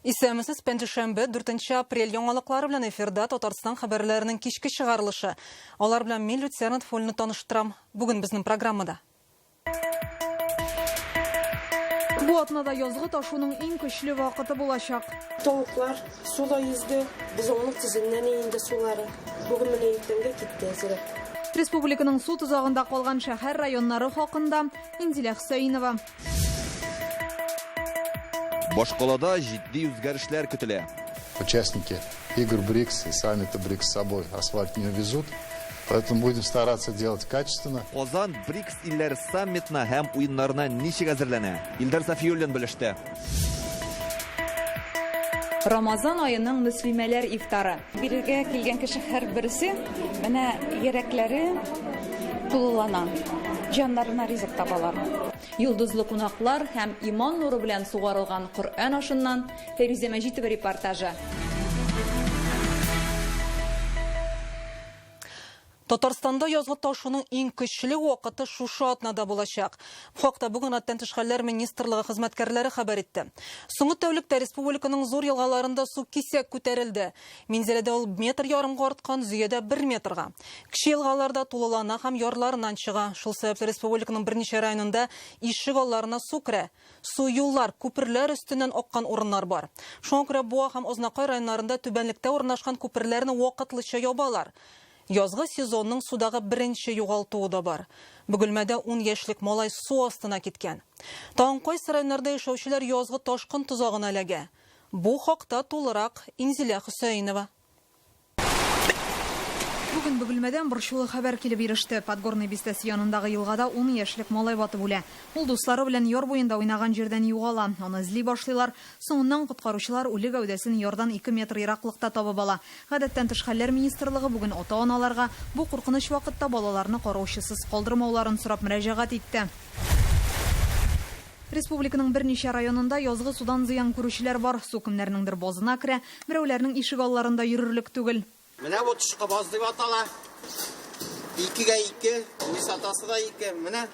Исәнмесез, пәнҗешәмбе, 4 апрель яңалыклары белән эфирда Татарстан хәбәрләренең кичке чыгарылышы. Алар белән мин Люция Нотфуллина таныштырам. Бүген безнең программада. Бу атнада язгы ташуның иң көчле вакыты булачак. Тавыклар суда йөзде, бозауның тезеннән инде сулары. Бүген менә иртәнгә китте әзрәк. Республиканың су тозагында калган шәһәр районнары хакында Инзилә Хөсәенова. Башкалада җитди үзгәрешләр көтелә. Участники игр БРИКС и саммита БРИКС с собой асфальт не увезут, поэтому будем стараться делать качественно. Казан БРИКС илләре саммитына һәм уеннарына ничек әзерләнә? Илдар Сафиуллин белеште. Рамазан аеның мөслимәләр ифтары. Бирегә килгән кеше һәрберсе менә йөрәкләре тулылана, җаннарына ризык табалар. Йолдызлы кунаклар һәм иман нуры белән сугарылган Коръән ашыннан Фәйрүзә Мәҗитова репортажы. Татарстанда язгы ташуның иң көчле вакыты шушы атнада булачак. Бу хакта бүген Гадәттән тыш хәлләр министрлыгы хезмәткәрләре хәбәр итте. Соңгы тәүлектә республиканың зур елгаларында су кисәк күтәрелде. Минзәләдә ул метр ярымга арткан, Зөядә бер метрга. Кече елгаларда тулылана һәм ярларыннан чыга. Шул сәбәпле республиканың берничә районында ишек алларына су керә. Су юллар, күперләр өстеннән аккан урыннар бар. Шуңа күрә Буа һәм Азнакай районнарында түбәнлектә урнашкан күперләрне вакытлыча ябалар. Язгы сезонның судагы беренче югалтуы да бар. Бөгелмәдә ун яшьлек малай су астына киткән. Тагын кайсы районнарда яшәүчеләр язгы ташкын тозагына эләгә? Бу хакта тулырак Инзилә Хөсәенова. Бүген Бөгелмәдән борчулы хәбәр килеп иреште. Подгорный бистәсе янындагы елгада ун яшьлек малай батып үлә. Ул дуслары белән яр буенда уйнаган җирдән югала. Аны эзли башлыйлар. Соңыннан коткаручылар үле гәүдәсен ярдан ике метр ераклыкта табып ала. Гадәттән тыш хәлләр министрлыгы бүген ата-аналарга бу куркыныч вакытта балаларны караучысыз калдырмауларын сорап мөрәҗәгать итте. Республиканың берничә районында язгы судан зыян күрүчеләр бар. Су кемнәрнеңдер базына керә, берәүләрнең ишек алларында йөрерлек түгел. Менә бу тышкы баз дип атала. Икегә ике, высотасы да ике. Менә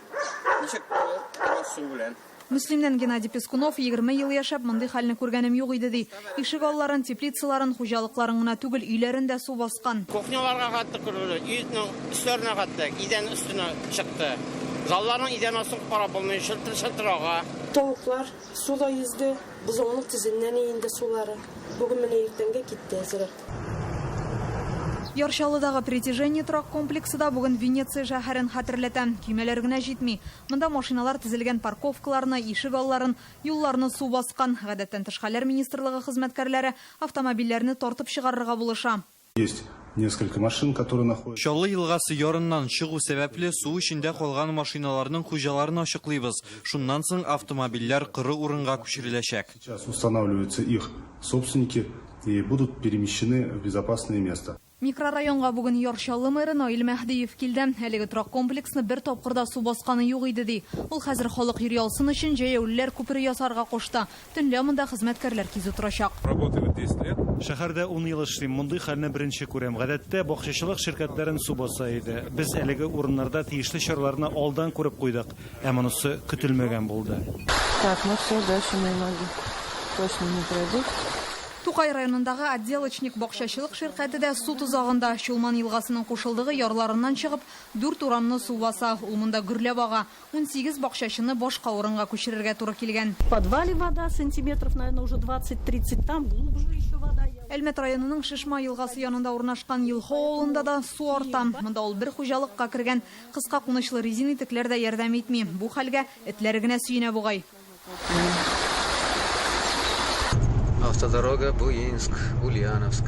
ничек тора су белән. Мөслимнән Геннадий Пескунов 20 ел яшәп, мондый хәлне күргәнем юк иде, ди. Ишек алларын, теплицаларын, хуҗалыкларын гына түгел, өйләрен дә су баскан. Кухняларга хәтле керде, өйнең өсләренә хәтле, идән өстенә чыкты. Залларның идән астын карап булмый, чылтыр-чылтыр ага. Тавыклар суда йөзде, бозауның тезеннән инде сулары. Бүген менә иртәнгә китте әзрәк. Яр Чаллыдагы Притяжение торак комплексы да бүген Венеция шәһәрен хәтерләтә. Көймәләр генә җитми. Монда машиналар тезелгән парковкаларны, ишек алларын, юлларны су баскан. Гадәттән тыш хәлләр министрлыгы хезмәткәрләре автомобильләрне тартып чыгарырга булыша. Есть несколько машин, которые находятся. Чаллы елгасы ярыннан чыгу сәбәпле, су эчендә калган машиналарның хуҗаларын ачыклыйбыз. Шуннан соң автомобильләр коры урынга күчереләчәк. Сейчас устанавливаются их собственники и будут перемещены в безопасное место. Микрорайонга бүген Яр Чаллы мэры Наил Мәһдиев килде. Әлеге торак комплексны бер тапкыр да су басканы юк иде, ди. Ул хәзер халык йөри алсын өчен җәяүлеләр күпере ясарга кушты. Төнлә монда хезмәткәрләр кизү торачак. Работаю 10 лет. Шәһәрдә ун ел эшлим, мондый хәлне беренче күрәм. Гадәттә, бакчачылык ширкәтләрен су баса иде. Без әлеге урыннарда тиешле чараларны алдан күреп куйдык. Ә монысы көтелмәгән булды. Так, ну все, дальше мои ноги точно не пройдут. Тукай районындагы Отделочник бакчачылык ширкәте дә су тозагында. Чулман елгасының кушылдыгы ярларыннан чыгып, дүрт урамны су баса. Ул монда гөрләп ага. 18 бакчачыны башка урынга күчерергә туры килгән. В подвале вода сантиметров, наверное, уже 20-30, там глубже еще вода. Әлмәт районының Шишма елгасы янында урнашкан Елхо авылында да су арта. Монда ул бер хуҗалыкка кергән. Кыска кунычлы резин итекләр дә ярдәм итми. Бу хәлгә этләр генә сөенә бугай. Автодорога Буинск, Ульяновск.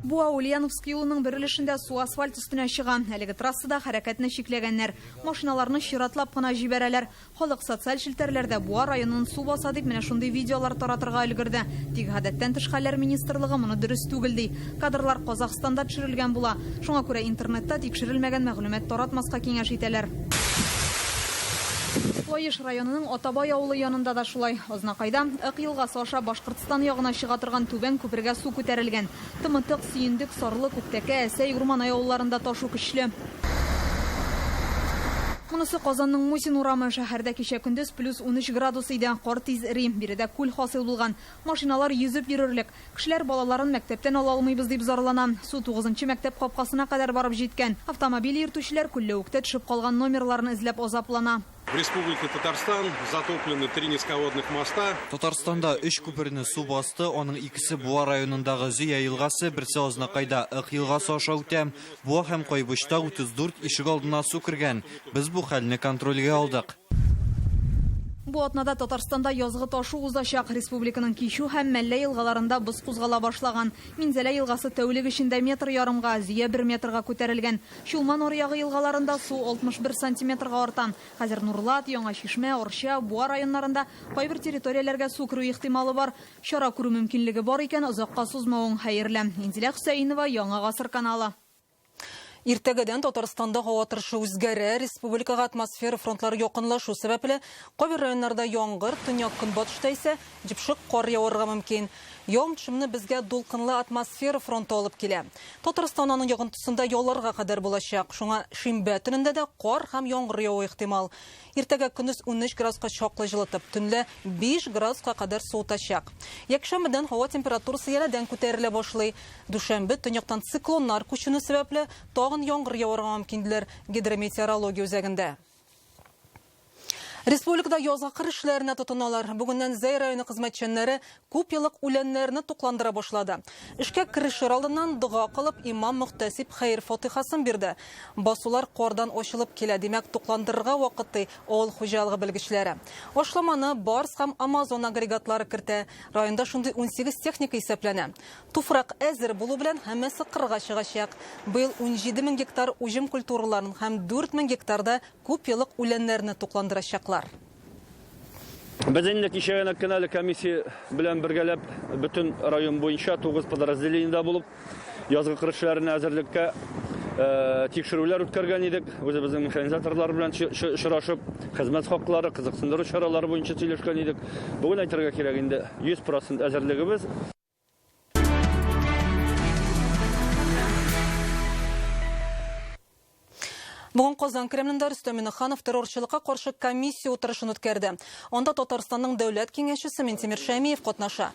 Буа Ульяновск юлының бер өлешендә су асфальт өстенә чыга. Әлеге трассада хәрәкәтне чикләгәннәр. Машиналарны чиратлап кына җибәрәләр. Халык социаль челтәрләрдә Буа районын су баса дип менә шундый видеолар таратырга өлгерде. Тик гадәттән тыш хәлләр министрлыгы моны дөрес түгел ди. Кадрлар Казахстанда төшерелгән була. Шуңа күрә интернетта тикшерелмәгән мәгълүмат таратмаска киңәш итәләр. Лаеш районының Атабай авылы янында да шулай. Азнакайда Ык елгасы аша Башкортстан ягына чыга торган түбән күпергә су күтәрелгән. Тымытык, Сөендек, Сарлы, Күктәкә, Әсәй, Урманай авылларында ташу көчле. Монысы Казанның Мусин урамы. Шәһәрдә кичә көндез плюс 13 градус иде. Кар тиз эри. Биредә күл хасил булган. Машиналар йөзеп йөрерлек. Кешеләр балаларын мәктәптән ала алмыйбыз дип зарлана. Су 9нчы мәктәп капкасына кадәр барып җиткән. Автомобиль йөртүчеләр күлләвектә төшеп калган номерларын эзләп азаплана. В Республике Татарстан затоплены 3 низководных моста. Татарстанда 3 күперне су басты, аның икесе Буа районындагы Зөя елгасы, берсе Азнакайда Ык елгасы аша үтә. Буа һәм Кайбычта 34 ишек алдына су кергән. Без бу хәлне контрольгә алдык. Бу атнада Татарстанда язгы ташу узачак. Республиканың Кичү һәм Мәллә елгаларында боз кузгала башлаган. Минзәлә елгасы тәүлек эчендә метр ярымга, Зөя 1 метрга күтәрелгән. Чулман аръягы елгаларында су 61 сантиметрга арта. Хәзер Нурлат, Яңа Чишмә, Арча, Буа районнарында кайбер территорияләргә су керү ихтималы бар. Чара күрү мөмкинлеге бар икән, озакка сузмавың хәерле. Инзилә Хөсәенова, Яңа Гасыр каналы. Иртәгәдән Татарстанда һава торышы үзгәрә. Республикага атмосфера фронтлары якынлашу сәбәпле кайбер районнарда яңгыр, төньяк-көнбатышта исә җепшек кар яварга мөмкин. Явым-төшемне безгә дулкынлы атмосфера фронты алып килә. Татарстан аның йогынтысында ялларга кадәр булачак. Шуңа шимбә төнендә дә кар һәм яңгыр явуы ихтимал. Иртәгә көндез 13 градуска чаклы җылытып, төнлә 5 градуска кадәр суытачак. Якшәмбедән һава температурасы янәдән күтәрелә башлый. Дүшәмбе төньяктан циклоннар күченү сәбәпле тагын яңгыр яварга мөмкин, диләр гидрометеорология үзәгендә. Республикада язгы кыр эшләренә тотыналар. Бүгеннән Зәй районы хезмәтчәннәре күп еллык үләннәрне тукландыра башлады. Эшкә керешер алдыннан дога кылып, имам мөхтәсиб хәер-фатихасын бирде. Басулар кардан ачылып килә, димәк, тукландырырга вакыт, ди авыл хуҗалыгы белгечләре. Ашламаны Барс һәм Амазон агрегатлары кертә. Районда шундый 18 техника исәпләнә. Туфрак әзер булу белән һәммәсе кырга чыгачак. Быел 17 мең гектар уҗым культураларын һәм 4 мең гектарда күп еллык үләннәрне тукландырачаклар. Без инде кичә генә кенә әле комиссия белән бергәләп бөтен район буенча 9 подразделениедә булып, язгы кыр эшләренә әзерлеккә тикшерүләр үткәргән идек. Үзебезнең механизаторлар белән очрашып, хезмәт хаклары, кызыксындыру чаралары буенча сөйләшкән идек. Бүген әйтергә кирәк инде 100% әзерлегебез. Бүген Казан Кремлендә Рөстәм Миңнеханов террорчылыкка каршы комиссия утырышын үткәрде. Анда Татарстанның дәүләт киңәшчесе Минтимер Шәймиев катнаша.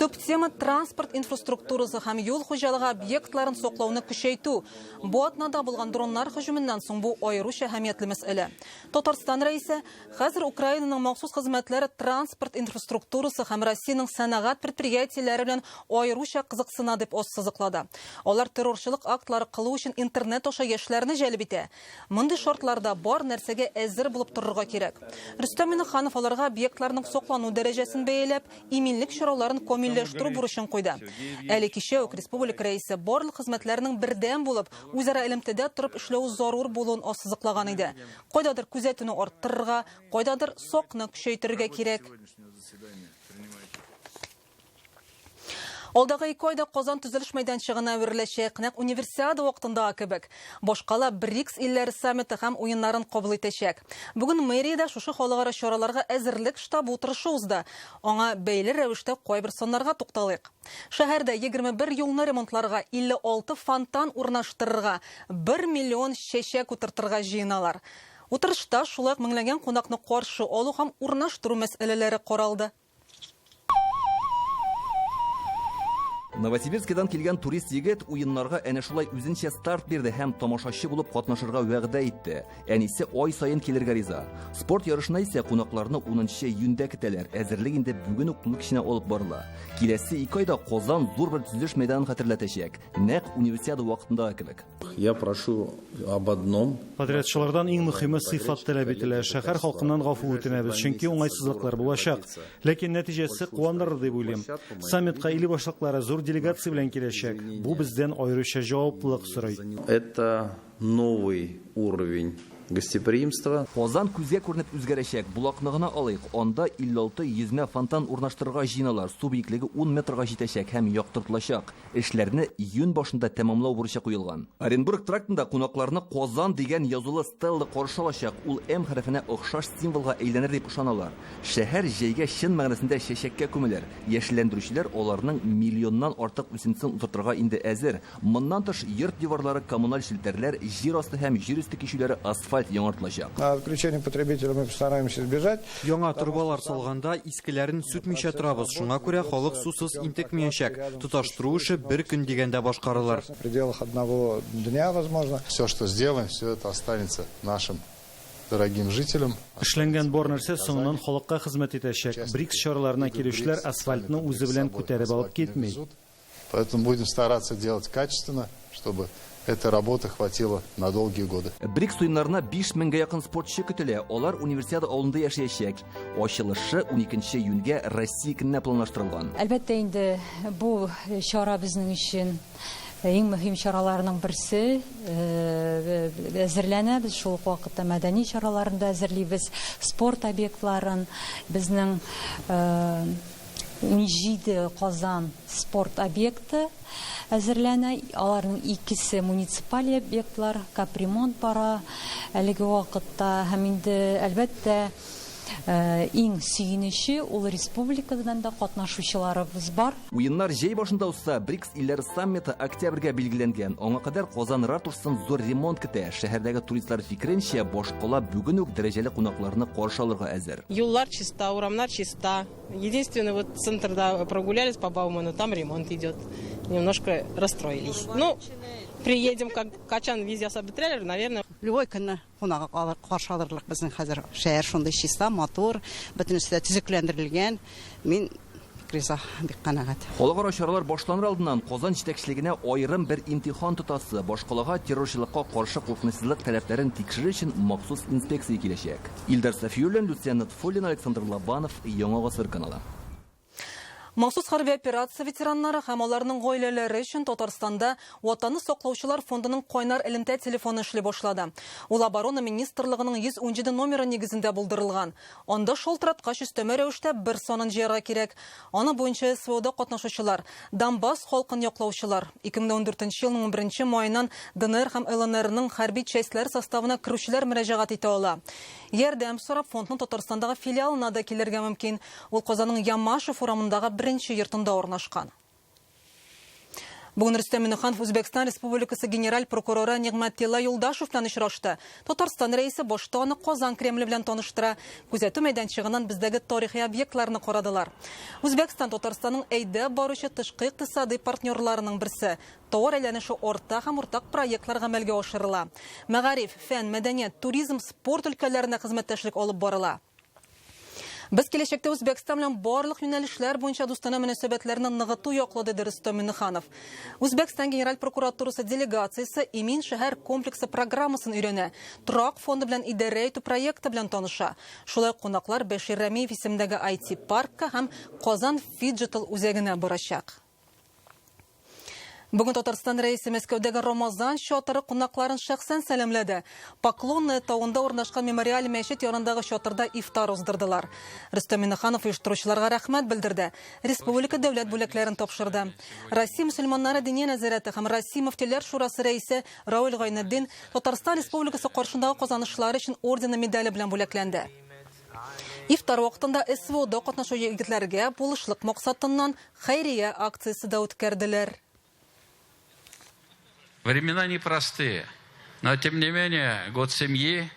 Төп тема транспорт инфраструктурасы һәм юл хуҗалыгы объектларын саклауны көчәйтү. Бу атнада булган дроннар һөҗүменнән соң бу аеруча әһәмиятле мәсьәлә. Татарстан рәисе хәзер Украинаның махсус хезмәтләре транспорт инфраструктурасы һәм Россиянең сәнәгать предприятиеләре белән аеруча кызыксына дип ассызыклады. Алар террорчылык актлары кылу өчен интернет аша яшьләрне җәлеп итә. Мондый шартларда бар нәрсәгә әзер булып торырга кирәк. Рөстәм Миңнеханов аларга объектларның саклану дәрәҗәсен бәяләп, иминлек чараларын камилләштерү бурычын куйды. Әле кичә үк республика рәисе барлык хезмәтләрнең бердәм булып, үзара элемтәдә торып эшләү зарур булуын ассызыклаган иде. Кайдадыр күзәтүне арттырырга, кайдадыр сакны көчәйтергә кирәк. Алдагы 2 айда Казан төзелеш мәйданчыгына әвереләчәк, нәкъ универсиада вакытындагы кебек. Башкала БРИКС илләре саммиты һәм уеннарын кабул итәчәк. Бүген мэриядә шушы халыкара чараларга әзерлек штабы утырышы узды. Аңа бәйле рәвештә кайбер саннарга тукталыйк. Шәһәрдә 21 юлны ремонтларга, 56 фонтан урнаштырырга, 1 миллион чәчәк утыртырга җыеналар. Утырышта шулай ук меңләгән кунакны каршы алу һәм урнаштыру мәсьәләләре каралды. Новосибирскидан килгән турист егет уеннарга әнә шулай үзенчә старт бирде һәм тамашачы булып катнашырга вәгъдә итте. Әнисе ай саен килергә риза. Спорт ярышына исә кунакларны 10 июньдә көтәләр. Әзерлек инде бүген үк тулы көченә алып барыла. Киләсе 2 айда Казан зур бер төзелеш мәйданын хәтерләтәчәк. Нәкъ универсиада вакытындагы кебек. Я прошу об одном. Подрядчылардан иң мөһиме сыйфат таләп ителә. Шәһәр халкыннан гафу үтенәбез, чөнки уңайсызлыклар булачак. Ләкин нәтиҗәсе куандырыр дип уйлыйм. Саммитка ил башлыклары зур делегация белән киләчәк. Бу бездән аеруча җаваплылык сорый. Это новый уровень гостеприимства. Казан күзгә күренеп үзгәрәчәк. Булакны гына алыйк. Анда 56 йөзмә фонтан урнаштырырга җыеналар. Су биеклеге 10 метрга җитәчәк һәм яктыртылачак. Эшләрне июнь башында тәмамлау бурычы куелган. Оренбург трактында кунакларны Казан дигән язулы стелла каршы алачак. Ул М хәрефенә охшаш символга әйләнер дип ышаналар. Шәһәр җәйгә чын мәгънәсендә чәчәккә күмелер. Яшелләндерүчеләр аларның миллионнан артык үсентесен утыртырга инде әзер. Моннан тыш йорт диварлары, коммуналь челтәрләр, Җир асты һәм җир өсте кичүләре асфальт яңартылачак. Отключение потребителя мы постараемся избежать. Яңа торбалар салганда искеләрен сүтмичә торабыз. Шуңа күрә халык сусыз интекмәячәк. Тоташтыру эше бер көн дигәндә башкарылыр. В пределах одного дня, возможно. Все, что сделаем, все это останется нашим дорогим жителям. Эшләнгән бар нәрсә соңыннан халыкка хезмәт итәчәк. БРИКС чараларына килүчеләр асфальтны үзе белән күтәреп алып китми. Поэтому будем стараться делать качественно, чтобы этой работы хватило на долгие годы. БРИКС уеннарына 5 меңгә якын спортчы көтелә. Алар Универсиада авылында яшәячәк. Ачылышы 12 июньгә Россия көненә планлаштырылган. Әлбәттә инде бу чара безнең өчен иң мөһим чараларның берсе. Әзерләнәбез, шул ук вакытта мәдәни чараларын да әзерлибез, спорт объектларын. Безнең 17 Казан спорт объекты әзерләнә. Аларның икесе муниципаль объектлар, капремонт бара әлеге вакытта. Һәм инде әлбәттә иң сөенече ул республикадан да катнашучыларыбыз бар. Уеннар җәй башында узса, БРИКС илләре саммиты октябрьгә билгеләнгән. Аңа кадәр Казан ратушасын зур ремонт көтә. Шәһәрдәге туристлар фикеренчә, башкала бүген үк дәрәҗәле кунакларны каршы алырга әзер. Юллар чиста, урамнар чиста. Единственное, вот центрда прогулялись по Бауману, там ремонт идет. Немножко расстроились. Ну, приедем, как качан везде бетерәләр, наверное. Любой көнне кунак каршы алырлык безнең хәзер шәһәр шундый чиста, матур, бөтенесе дә төзекләндерелгән. Мин риза, бик канәгать. Халыкара чаралар башланыр алдыннан Казан җитәкчелегенә аерым бер имтихан тотасы. Башкалага террорчылыкка каршы куркынычсызлык таләпләрен тикшерер өчен махсус инспекция киләчәк. Илдар Сафиуллин, Люциан Нотфуллин, Александр Лобанов, Яңа Гасыр каналы. Махсус хәрби операция ветераннары һәм аларның гаиләләре өчен Татарстанда Ватанны саклаучылар фондының кайнар элемтә телефоны эшли башлады. Ул Оборона министрлыгының 117 номеры нигезендә булдырылган. Анда шалтыраткач өстәмә рәвештә бер санын җыярга кирәк. Аны буенча СВОда катнашучылар, Донбасс халкын яклаучылар, 2014 елның 11 маеннан ДНР һәм ЛНРның хәрби частьләре составына керүчеләр мөрәҗәгать итә ала. Ярдәм сорап фондның Татарстандагы филиалына да килергә мөмкин. Ул Казанның Ямашев урамындагы беренче йортында урнашкан. Бүген Рөстәм Миңнеханов Үзбәкстан Республикасы генераль прокуроры Нигъмәтулла Юлдашев белән очрашты. Татарстан рәисе башта аны Казан Кремле белән таныштыра. Күзәтү мәйданчыгыннан бездәге тарихи объектларны карадылар. Үзбәкстан Татарстанның әйдәп баручы тышкы икътисади партнерларының берсе. Товар әйләнеше арта һәм уртак проектлар гамәлгә ашырыла. Мәгариф, фән, мәдәният, туризм, спорт өлкәләренә хезмәттәшлек алып барыла. Без киләчәктә Үзбәкстан белән барлык юнәлешләр буенча дустанә мөнәсәбәтләрне ныгыту яклы, диде Рөстәм Миңнеханов. Үзбәкстан Генераль прокуратурасы делегациясе Имин шәһәр комплексы программасын өйрәнә, торак фонды белән идарә итү проекты белән таныша. Шулай ук кунаклар Бәшир Рәмиев исемендәге IT-паркка һәм Казан фиджитал үзәгенә барачак. Бүген Татарстан Рәисе Мәскәүдәге Рамазан чатыры кунакларын шәхсән сәламләде. Поклонная тавында урнашкан мемориаль мәчет янындагы чатырда ифтар уздырдылар. Рөстәм Миңнеханов оештыручыларга рәхмәт белдерде. Республика дәүләт бүләкләрен тапшырды. Россия мөселманнары диния нәзарәте һәм Россия мөфтиләр шурасы рәисе Равил Гайнетдин Татарстан Республикасы каршындагы казанышлары өчен ордены медале белән бүләкләнде. Ифтар вакытында СВОда катнашучы егетләргә булышлык максатыннан хәйрия акциясе дә үткәрделәр. Времена непростые, но тем не менее год семьи,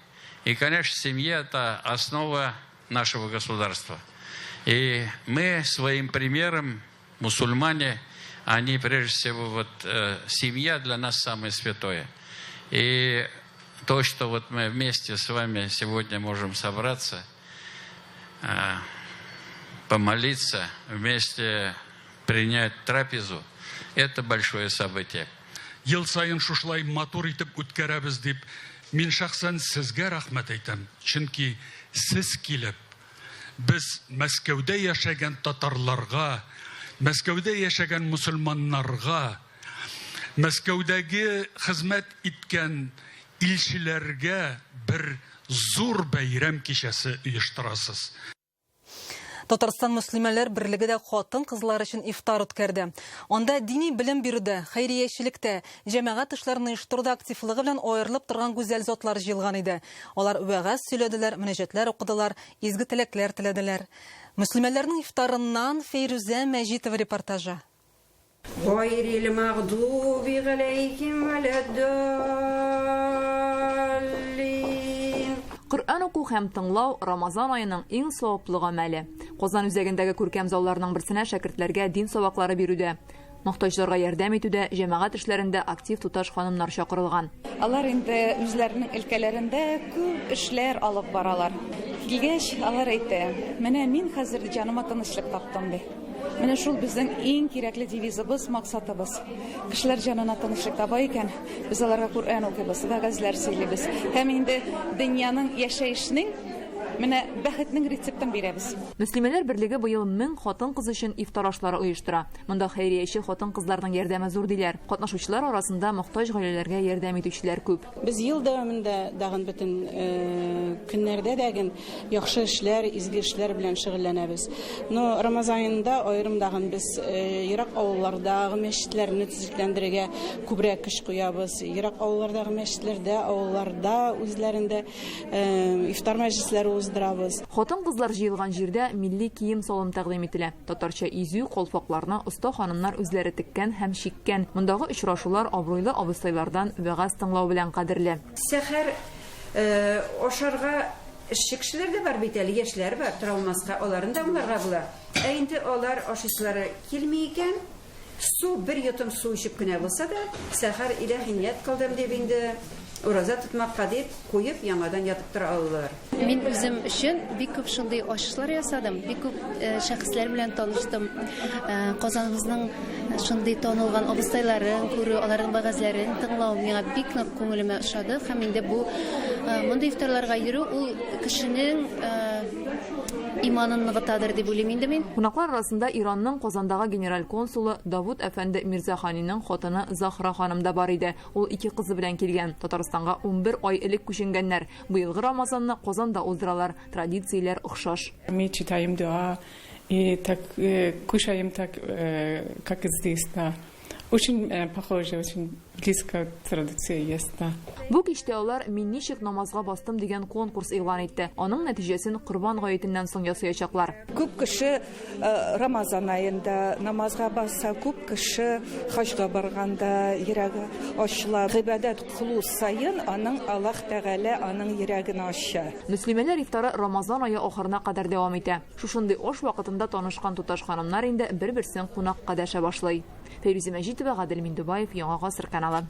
и, конечно, семья – это основа нашего государства. И мы своим примером, мусульмане, они прежде всего, вот, семья для нас самое святое. И то, что вот мы вместе с вами сегодня можем собраться, помолиться, вместе принять трапезу, это большое событие. Ел саен шушылай матур итеп үткәрәбез дип, мин шәхсән сезгә рәхмәт әйтәм. Чөнки сез килеп, без Мәскәүдә яшәгән татарларга, Мәскәүдә яшәгән мусульманнарга, Мәскәүдәге хезмәт иткән илчеләргә бер зур бәйрәм кичәсе оештырасыз. Татарстан мөслимәләр берлеге дә хатын-кызлар өчен ифтар үткәрде. Анда дини белем бирүдә, хәйриячелектә, җәмәгать эшләрен оештыруда активлыгы белән аерылып торган гүзәл затлар җыелган иде. Алар вәгазь сөйләделәр, мөнәҗәтләр укыдылар, изге теләкләр теләделәр. Мөслимәләрнең ифтарыннан Фәйрүзә Мәҗитова репортажы. Гайрил мәгъдуби галәйһим вәләд-даллин. Коръән уку һәм тыңлау Рамазан аеның иң саваплы гамәле. Казан үзәгендәге күркәм залларның берсенә шәкертләргә дин сабаклары бирүдә, мохтаҗларга ярдәм итүдә, җәмәгать эшләрендә актив туташ ханымнар чакырылган. Алар инде үзләренең өлкәләрендә күп эшләр алып баралар. Килгәч, алар әйтә, менә мин хәзер җаныма тынычлык таптым, ди. Менә шул безнең иң кирәкле девизыбыз, максатыбыз. Кешеләр җанына тынычлык таба икән, без аларга Коръән укыйбыз, вәгазьләр сөйлибез. Һәм инде дөньяның, яшәешнең, менә бәхетнең рецептын бирәбез. Мөслимәләр берлеге быел 1000 хатын-кыз өчен ифтар ашлары оештыра. Монда хәйрияче хатын-кызларның ярдәме зур, диләр. Катнашучылар арасында мохтаҗ гаиләләргә ярдәм итүчеләр күп. Без ел дәвамында дагын бөтен көннәрдә дәген яхшы эшләр, изге эшләр белән шөгыльләнәбез. Но Рамазан аенда аерым дагын без ерак авыллардагы мәчетләрне төзекләндерергә күбрәк көч куябыз. Ерак авыллардагы мәчетләрдә, авылларда үзләрендә ифтар мәҗлесләре уздырабыз. Хатын-кызлар җыелган җирдә милли кием-салым тәкъдим ителә. Татарча изү, калфакларны оста ханымнар үзләре теккән һәм чиккән. Мондагы очрашулар абруйлы абыстайлардан вәгазь тыңлау белән кадерле. Сәхәр ашарга эшче кешеләр дә бар бит әле, яшьләр бар, тора алмаска, аларын да аңларга була. Ә инде алар ашыйсылары килми икән, су, бер йотым су эчеп кенә булса да, сәхәр илаһи ният кылдым дип инде, ураза тотмакка дип куеп, яңадан ятып тора алалар. Мин үзем өчен бик күп шундый ачышлар ясадым, бик күп шәхесләр белән таныштым. Казаныбызның шундый танылган абыстайларын күрү, аларның вәгазьләрен тыңлау миңа бик нык күңелемә ошады. Һәм инде бу мондый ифтарларга йөрү ул кешенең иманын ныгытадыр дип уйлыйм инде мин. Кунаклар арасында Иранның Казандагы генераль консулы Давуд әфәнде Мирзаханиның хатыны Захра ханым да бар иде. Ул ике кызы белән килгән. Татарстанга 11 ай элек күченгәннәр. Быелгы Рамазанны Казанда уздыралар. Традицияләр охшаш. Мы читаем дуа и так кушаем так, как здесь, да. Очень похоже, очень близко традиция есть, да. Бу кичтә алар Мин ничек намазга бастым дигән конкурс игълан итте. Аның нәтиҗәсен Корбан гаетеннән соң ясаячаклар. Күп кеше Рамазан аенда намазга баса, күп кеше хаҗга барганда йөрәге ачыла. Гыйбадәт кылу саен аның Аллаһ Тәгалә аның йөрәген ача. Мөслимәләр ифтары Рамазан ае ахырына кадәр дәвам итә. Шушындый аш вакытында танышкан туташ ханымнар инде бер-берсен кунакка дәшә башлый. Фәйрүзә Мәҗитова, Гадел Миндубаев, Яңа Гасыр каналы.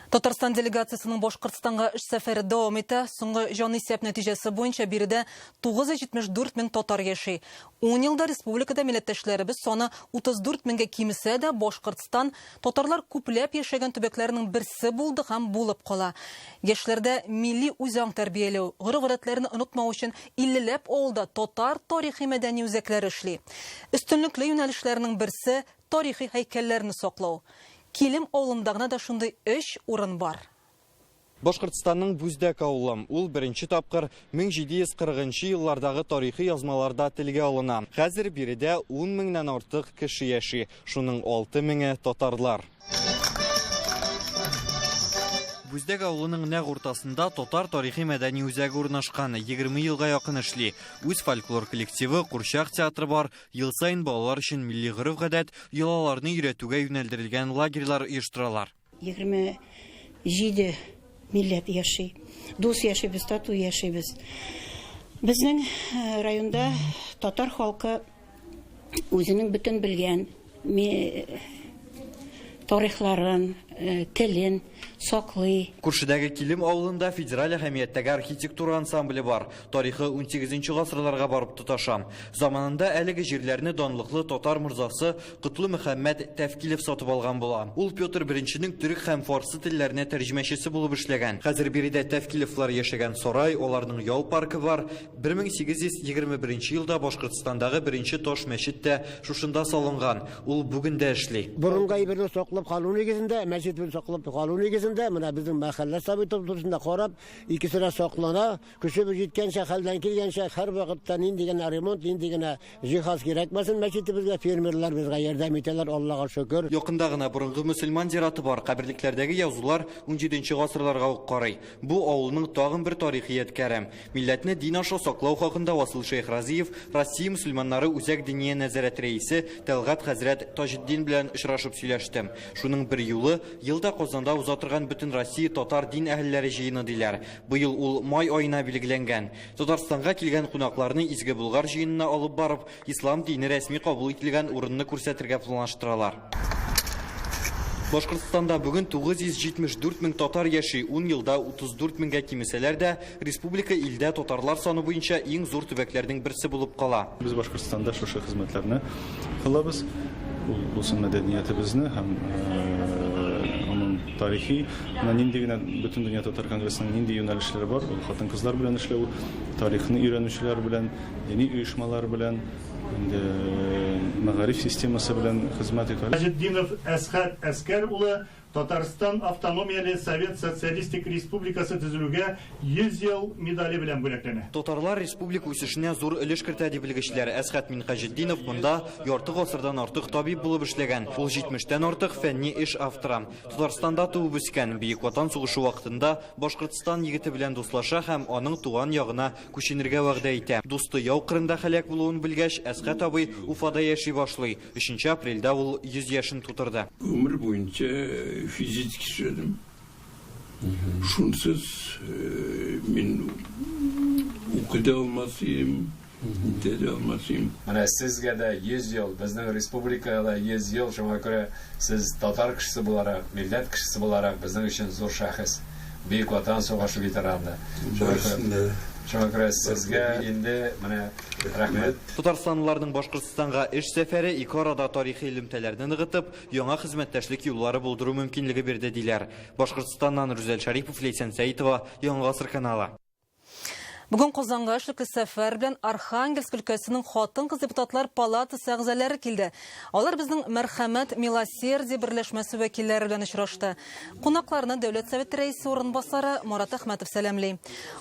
Татарстан делегациясенең Башкортстанга эш сәфәре дәвам итә. Соңгы җанисәп нәтиҗәсе буенча биредә 974 мең татар яши. 10 елда республикада милләттәшләребез саны 34 меңгә кимесә дә, Башкортстан татарлар күпләп яшәгән төбәкләрнең берсе булды һәм булып кала. Яшьләрдә милли үзаң тәрбияләү, гореф-гадәтләрне онытмау өчен 50ләп авылда татар тарихи-мәдәни үзәкләре эшли. Өстенлекле юнәлешләрнең берсе тарихи һәйкәлләрне саклау. Килем авылында гына да шундый өч урын бар. Башкортстанның Бүздәк авылы. Ул беренче тапкыр 1740 еллардагы тарихи язмаларда телгә алына. Хәзер биредә 10 меңнән артык кеше яши. Шуның 6 меңе татарлар. Бүздәк авылының нәкъ уртасында татар тарихи мәдәни үзәге урнашкан. 20 елга якын эшли. Үз фольклор коллективы, курчак театры бар. Ел саен балалар өчен милли гореф-гадәт, йолаларны өйрәтүгә юнәлдерелгән лагерьлар оештыралар. 27 милләт яши. Дус яшибез, тату яшибез. Безнең районда татар халкы үзенең бөтен белгән тарихларын, телен саклый. Күршедәге Килем авылында федераль әһәмияттәге архитектура ансамбле бар. Тарихы 18 гасырларга барып тоташа. Заманында әлеге җирләрне данлыклы татар морзасы Котлы Мөхәммәд Тәфкилев сатып алган була. Ул Петр I-нең төрек һәм фарсы телләренә тәрҗемәчесе булып эшләгән. Хәзер биредә Тәфкилевлар яшәгән сарай, аларның ял паркы бар. 1821 елда Башкортстандагы беренче таш мәчет тә шушында салынган. Ул бүген дә эшли. Борынгы әйберне саклап калу нигезендә, мәчетне саклап калу нигезендә, менә безнең мәхәллә советы турысында карап, икесе дә саклана. Көчебез җиткәнчә, хәлдән килгәнчә, һәр вакытта нинди генә ремонт, нинди генә җиһаз кирәкмәсен мәчетебезгә, фермерлар безгә ярдәм итәләр, Аллага шөкер. Якында гына борынгы мөселман зираты бар. Каберлекләрдәге язулар 17 гасырларга ук карый. Бу авылның тагын бер тарихи ядкәре. Милләтне дин аша саклау хакында Васил Шәйхразиев Россия мөселманнары үзәк диния нәзарәте рәисе Тәлгать хәзрәт Таҗетдин белән очрашып сөйләште. Шуның бер юлы ел да Казанда уза торган Бөтенроссия татар дин әһелләре җыены диләр. Быел ул май аена билгеләнгән. Татарстанга килгән кунакларны Изге Болгар җыенына алып барып, ислам дине рәсми кабул ителгән урынны күрсәтергә планлаштыралар. Башкортстанда бүген 974 мең татар яши, 10 елда 34 меңгә кимесәләр дә, республика илдә татарлар саны буенча иң зур төбәкләрнең берсе булып кала. Без Башкортстанда шушы хезмәтләрне кылабыз. Ул булсын мәдәниятебезне һәм аның тарихи, менә нинди генә Бөтендөнья татар конгрессының нинди юнәлешләре бар, ул хатын-кызлар белән эшләү, тарихны өйрәнүчеләр белән, дини оешмалар белән, инде мәгариф системасы белән хезмәт итә. Таҗетдинов Әсхәт Әскәр улы Татарстан Автономияле Совет Социалистик Республикасы төзелүгә 100 ел медале белән бүләкләнә. Татарлар республика үсешенә зур өлеш кертә, ди белгечләр. Әсхәт Минһаҗетдинов монда ярты гасырдан артык табиб булып эшләгән. Ул 70тән артык фәнни эш авторы. Татарстанда туып үскән, Бөек Ватан сугышы вакытында Башкортстан егете белән дуслаша һәм аның туган ягына күченергә вәгъдә итә. Дусты яу кырында һәлак булуын белгәч, Әсхәт абый Уфада яши башлый. 3 апрельдә ул 100 яшен тутырды. Гомер буенча физически эшләдем. Шунсыз мин укый да алмас идем, нитә дә алмас идем. Менә сезгә дә 100 ел, безнең республикага да 100 ел, шуңа күрә сез татар кешесе буларак, милләт кешесе буларак безнең өчен зур шәхес. Бөек Ватан сугышы ветераны. Шуңа күрә сезгә инде менә рәхмәт. Татарстанлыларның Башкортстанга эш сәфәре ике арада тарихи элемтәләрне ныгытып, яңа хезмәттәшлек юллары булдыру мөмкинлеге бирде, диләр. Башкортстаннан Рүзәл Шарипов, Ләйсән Сәитова, Яңа Гасыр каналы. Бүген Казанга эшлекле сәфәр белән Архангельск өлкәсенең хатын-кыз депутатлар палатасы әгъзалары килде. Алар безнең Мәрхәмәт Милосердие берләшмәсе вәкилләре белән очрашты. Кунакларны Дәүләт Советы рәисе урынбасары Марат Әхмәтов сәламли.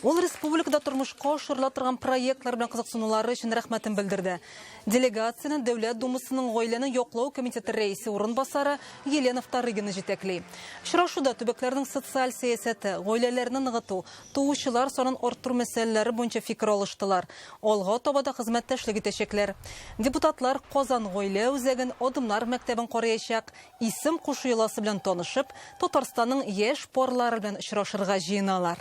Ул республикада тормышка ашырыла торган проектлар белән кызыксынулары өчен рәхмәтен белдерде. Делегацияне Дәүләт Думасының гаиләне яклау комитеты рәисе урынбасары Елена Вторыгина җитәкли. Очрашуда төбәкләрнең социаль сәясәте, гаиләләрне ныгыту, туучылар санын арттыру мәсьәләләре буенча фикер алыштылар. Алга таба да хезмәттәшлек итәчәкләр. Депутатлар Казан гаилә үзәген, Адымнар мәктәбен караячак, исем кушу йоласы белән танышып, Татарстанның яшь парлары белән очрашырга җыеналар.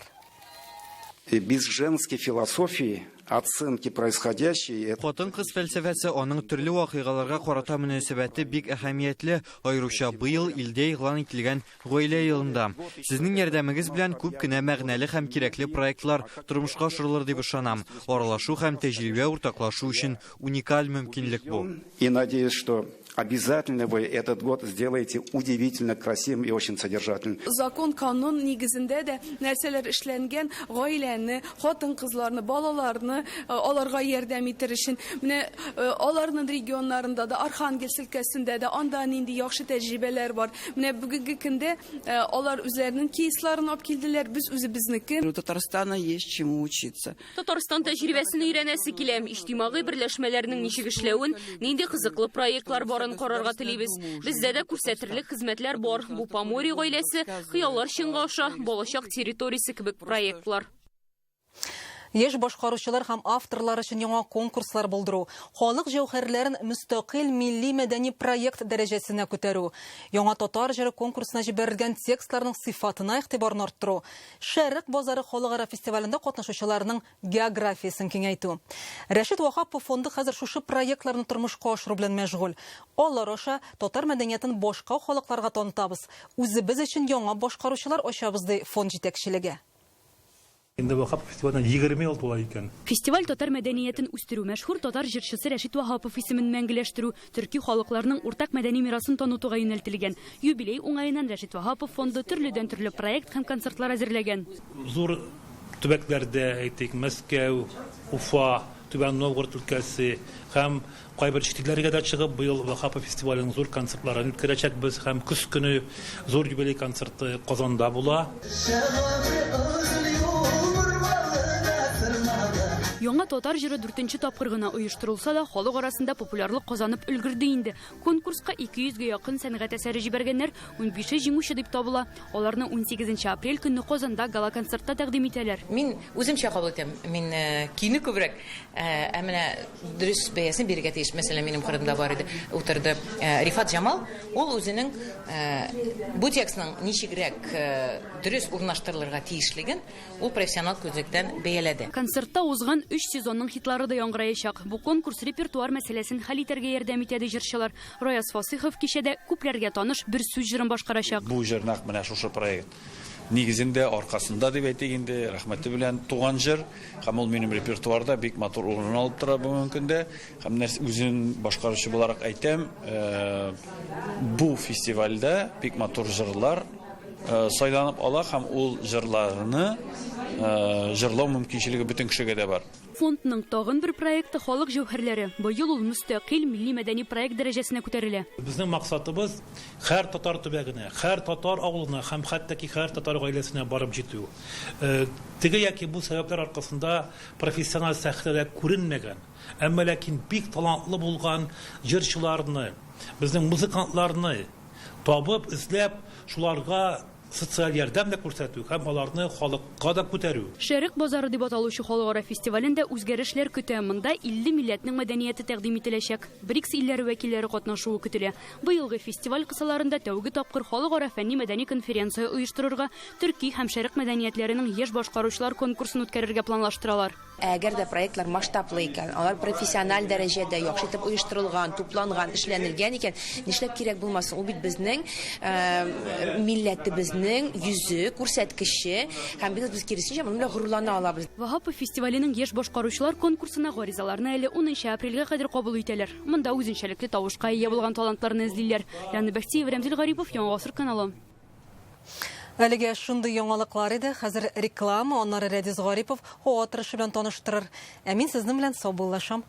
Без женской философии оценки происходящей. Хатын-кыз фәлсәфәсе, аның төрле вакыйгаларга карата мөнәсәбәте бик әһәмиятле, аеруча быел илдә игълан ителгән гаилә елында. Сезнең ярдәмегез белән күп кенә мәгънәле һәм кирәкле проектлар тормышка ашырылыр дип ышанам. Аралашу һәм тәҗрибә уртаклашу өчен уникаль мөмкинлек бу. И надеюсь, что обязательно вы этот год сделаете удивительно красивым и очень содержательным. Закон, канун нигезендә дә нәрсәләр эшләнгән, гаиләне, хатын-кызларны, балаларны, аларга ярдәм итер өчен. Менә аларның регионнарында да, Архангельск өлкәсендә дә анда нинди яхшы тәҗрибәләр бар. Менә бүгенге көндә алар үзләренең кейсларын алып килделәр, без үзебезнеке. У Татарстана есть чему учиться. Татарстан тәҗрибәсен өйрәнәсе килә. Иҗтимагый берләшмәләрнең ничек эшләвен, нинди кызыклы проектлар барын карарга телибез. Бездә дә күрсәтерлек хезмәтләр бар. Бу Поморье гаиләсе, хыяллар чынга аша, балачак территориясе кебек проектлар. Яшь башкаручылар һәм авторлар өчен яңа конкурслар булдыру, халык җәүһәрләрен мөстәкыйль милли мәдәни проект дәрәҗәсенә күтәрү, яңа татар җыры конкурсына җибәрелгән текстларның сыйфатына игътибарны арттыру, Шәрык базары халыкара фестивалендә катнашучыларның географиясен киңәйтү. Рәшит Ваһапов фонды хәзер шушы проектларны тормышка ашыру белән мәшгуль. Алар аша татар мәдәниятен башка халыкларга танытабыз. Үзебез өчен яңа башкаручылар ачабыз, ди фонд җитәкчелеге. Инде Ваһапов фестиваленә 20 ел тула икән. Фестиваль татар мәдәниятен үстерү, мәшһүр татар җырчысы Рәшит Ваһапов исемен мәңгеләштерү, төрки халыкларның уртак мәдәни мирасын танытуга юнәлтелгән. Юбилей уңаеннан Рәшит Ваһапов фонды төрледән-төрле проект һәм концертлар әзерләгән. Зур төбәкләрдә, әйтик, Мәскәү, Уфа, Түбән Новгород өлкәсе һәм кайбер чит илләргә дә чыгып, быел Ваһапов фестиваленең зур концертларын үткәрәчәкбез һәм көз көне зур юбилей концерты Казанда була. Яңа татар җыры дүртенче тапкыр гына оештырылса да, халык арасында популярлык казанып өлгерде инде. Конкурска 200 гә якын сәнгать әсәре җибәргәннәр, унбише җиңүче дип табыла. Аларны унсигезенче апрель көнне Казанда гала-концертта тәкъдим итәләр. Мин үземчә кабул итәм. Мин көйне күбрәк, ә менә дөрес бәясен бирергә тиеш. Мәсәлән, минем кырымда бар иде, утырды Рифат Җамал. Ул үзенең бу текстның ничегрәк дөрес урнаштырылырга тиешлеген ул профессионал күзлектән бәяләде. Концертта узган өч сезонның хитлары да яңгыраячак. Бу конкурс репертуар мәсьәләсен хәл итәргә ярдәм итә, ди җырчылар. Раяз Фасыйхов кичәдә күпләргә таныш Бер сүз җырын башкарачак. Бу җыр нәкъ менә шушы проект нигезендә, аркасында дип әйтик инде, рәхмәте белән туган җыр. Һәм ул минем репертуарда бик матур урын алып тора бүгенге көндә. Һәм нәрсә, үзем башкаручы буларак әйтәм, бу фестивальдә бик матур җырлар сайланып ала һәм ул җырларны җырлау мөмкинчелеге бөтен кешегә дә бар. Фондның тагын бер проекты Халык җәүһәрләре. Быел ул мөстәкыйль милли-мәдәни проект дәрәҗәсенә күтәрелә. Безнең максатыбыз һәр татар төбәгенә, һәр татар авылына һәм хәтта ки һәр татар гаиләсенә барып җитү. Теге яки бу сәбәпләр аркасында профессиональ сәхнәдә күренмәгән, әмма ләкин бик талантлы булган җырчыларны, безнең музыкантларны табып, эзләп, шуларга социаль ярдәм дә күрсәтү һәм аларны халыкка да күтәрү. Шәрык базары дип аталучы халыкара фестивалендә үзгәрешләр көтә. Монда 50 милләтнең мәдәнияте тәкъдим ителәчәк. БРИКС илләре вәкилләре катнашуы көтелә. Быелгы фестиваль кысаларында тәүге тапкыр халыкара фәнни-мәдәни конференция оештырырга, төрки һәм шәрык мәдәниятләренең яшь башкаручылар конкурсын үткәрергә планлаштыралар. Әгәр дә проектлар масштаблы икән, алар профессиональ дәрәҗәдә яхшы итеп оештырылган, тупланган, эшләнелгән икән, нишләп кирәк булмасын? Ул бит безнең милләтебезнең йөзе, күрсәткече, һәм без киресенчә моның белән горурлана алабыз. Ваһапов фестиваленең яшь башкаручылар конкурсына гаризаларны әле 10 апрельгә кадәр кабул итәләр. Монда үзенчәлекле тавышка ия булган талантларны эзлиләр. Ләнә Бәхтиева, Рәмзил Гарипов, Яңа Гасыр каналы. Әлегә шундый яңалыклар иде. Хәзер реклама, аннары Рәдис Гарипов һава торышы белән таныштырыр. Ә мин сезнең белән саубуллашам.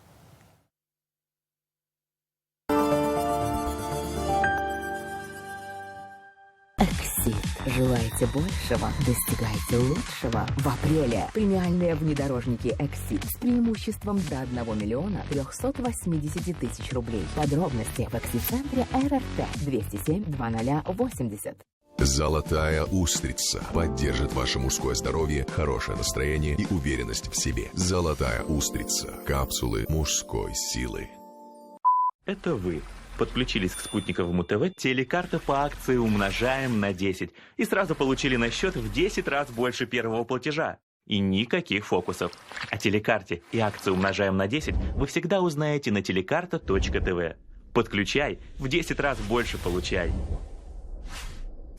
Эксид. Желаете большего? Достигайте лучшего. В апреле премиальные внедорожники Эксид с преимуществом до 1 миллиона 380 тысяч рублей. Подробности в Эксид-центре РРТ 207 2080. Золотая устрица поддержит ваше мужское здоровье, хорошее настроение и уверенность в себе. Золотая устрица. Капсулы мужской силы. Это вы подключились к спутниковому ТВ, телекарта по акции умножаем на 10 и сразу получили на счет в 10 раз больше первого платежа. И никаких фокусов. О телекарте и акции умножаем на 10 вы всегда узнаете на телекарта.тв. Подключай, в 10 раз больше получай.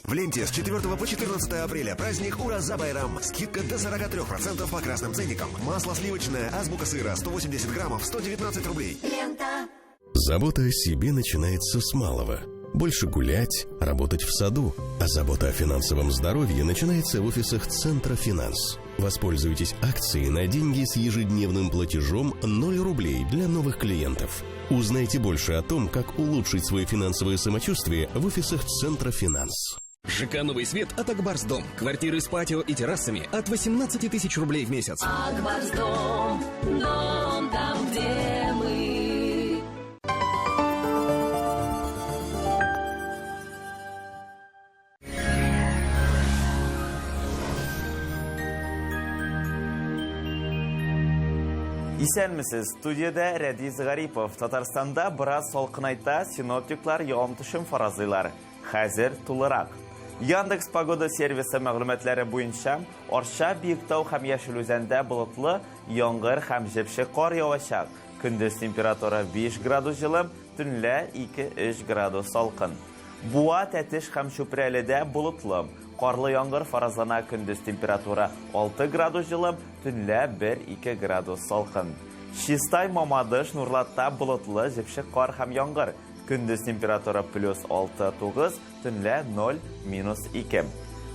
В ленте с 4 по 14 апреля праздник Ураза Байрам. Скидка до 43% по красным ценникам. Масло сливочное, азбука сыра, 180 граммов, 119 рублей. Лента. Забота о себе начинается с малого. Больше гулять, работать в саду. А забота о финансовом здоровье начинается в офисах Центра Финанс. Воспользуйтесь акцией на деньги с ежедневным платежом 0 рублей для новых клиентов. Узнайте больше о том, как улучшить свое финансовое самочувствие в офисах Центра Финанс. ЖК «Новый свет» от Акбарс-Дом. Квартиры с патио и террасами от 18 тысяч рублей в месяц. Акбарс-Дом, дом там, где мы. Исәнмесез, студиядә Рәдис Гарипов. Татарстанда бераз салкынайта, синоптиклар явым-төшем фаразлыйлар. Хәзер тулырак. Яндекс Погода сервисы мәгълүматлары буенча Арча, Биектау һәм Яшел Үзәндә болытлы, яңгыр һәм җепшек кар явачак. Көндез температура 5 градус җылы, төнлә 2-3 градус салкын. Буа, Тәтеш һәм Чүпрәледә болытлы, карлы яңгыр фаразлана, көндез температура 6 градус җылы, төнлә 1-2 градус салкын. Чистай, Мамадыш, Нурлатта болытлы, җепшек кар һәм яңгыр. Көндез температура плюс 6-9, төнлә 0, минус 2.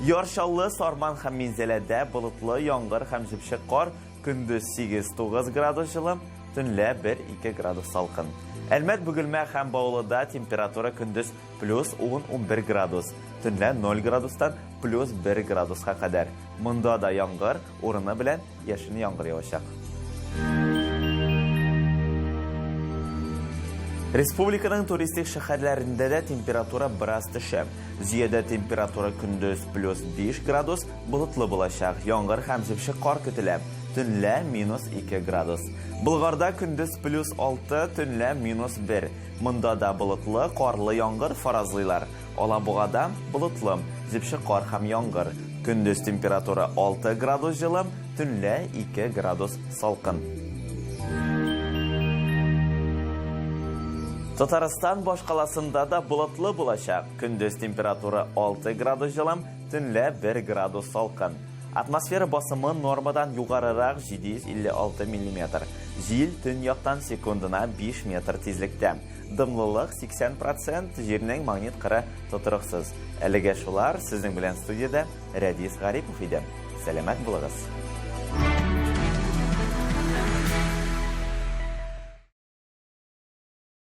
Яр Чаллы, Сарман һәм Минзәләдә болытлы, яңгыр һәм җепшек кар, көндез 8-9 градус җылы, төнлә 1-2 градус салкын. Әлмәт, Бөгелмә һәм Баулыда температура көндез плюс 10-11 градус, төнлә 0 градустан плюс 1 градуска кадәр. Монда да яңгыр, урыны белән яшен яңгыр явачак. Республиканың туристик шәһәрләрендә дә температура бераз төшә. Зөядә температура көндез плюс 5 градус, болытлы булачак, яңгыр һәм җепшек кар көтелә. Төнлә минус 2 градус. Болгарда көндез плюс 6, төнлә минус 1. Монда да болытлы, карлы яңгыр фаразлыйлар. Алабугада болытлы, җепшек кар һәм яңгыр. Көндез температура 6 градус җылы, төнлә 2 градус салкын. Татарстан башкаласында да болытлы булачак. Көндез температура 6 градус җылы, төнлә 1 градус салкын. Атмосфера басымы нормадан югарырак 756 миллиметр. Җил төньяктан секундына 5 метр тизлектә. Дымлылык 80 процент, җирнең магнит кыры тотрыксыз. Әлегә шулар, сезнең белән студиядә Рәдис Гарипов иде. Сәламәт булыгыз!